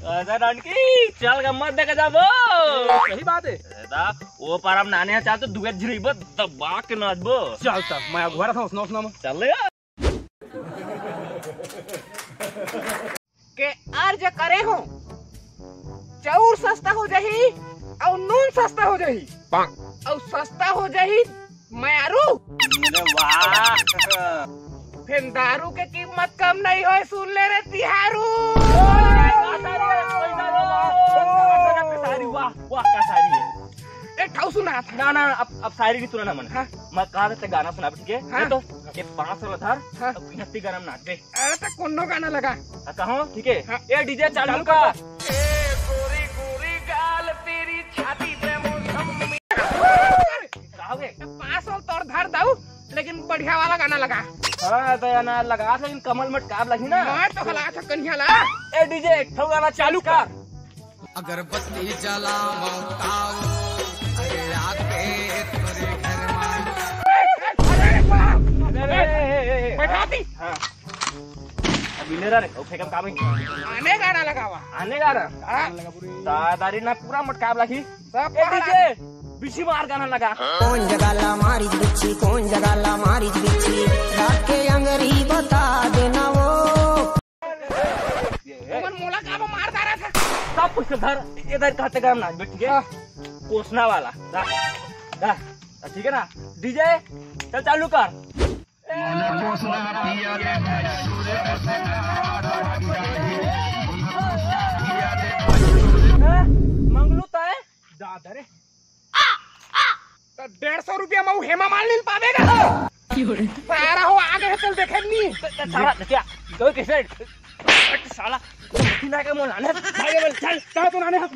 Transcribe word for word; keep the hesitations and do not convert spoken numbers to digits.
अरे नानकी, चल गा मत देखा जाबो। सही बात है। अरे दा, वो पार हम नाने हैं, चाहे तो दुए झिरइबो, दबा के नाचबो। चल तब, मैं अगुवारा था, उसना, उसना में। चल ले यार। के अर्ज करे हो, चाउर सस्ता हो जाही अउ नून सस्ता हो जाही, अउ सस्ता हो जाही मयारू। अरे वाह। फिर दारू के कीमत कम नहीं होय, सुन ले रे तिहारू। वाह, वाह, का शायरी है। एक ठाऊ सुना था। ना, ना, अब, अब शायरी नहीं सुनाना मन। हाँ। मैं कहा था, गाना सुना, ठीक है? हाँ। ये तो, ये पाँच सौ ला धर, हाँ। अब इकट्ठी गाना में नाच दे। अरे तो कोनो गाना लगा। हाँ, कहो, ठीक है। हाँ। ए डीजे चालू चालू कर। कर। का हो गे? पाँच सौ तोर धर दऊ, लेकिन बढ़िया वाला गाना लगा। हाँ, तो यार ना लगा, लेकिन कमर में काब लगी ना। मैं तो हला था कन्हैया ला। ए डीजे, एक ठो गाना चालू कर। अगरबत्ती जलावंव ताऊ, अरे आके तोरे घर में। अरे, अरे, अरे, अरे, अरे, बैठा दी। हाँ। अब इन्हें रहा रे, फेंकम का भाई? आने गाना लगावा। आने गाना? हाँ। दादारी ना पूरा मटकाब लगी। सब ए पहाड़ डीजे, बिशी मार गाना लगा। कौन जगह ला मारिच बिच्छी, कौन जगह ला मारिच बिच्छी, रात के अंगरी बता देना वो। ओमन मोला काबर मार डारत हे? सब कुछ धर, इधर कहते गरम नाच बे, ठीक है? हाँ। कोसना वाला, दा, दा, ठीक है ना? डीजे, चल चालू कर। मंगलू ताय? दादा रे। तो डेढ़ सौ रुपया में वो हेमा मालिनी पावे गा। सारा हो आगे है, चल देखे नहीं। साला, क्या? कोई कैसे? साला, ना के मोल आने। भाई, बोल, चल, चल, तू नाने हट।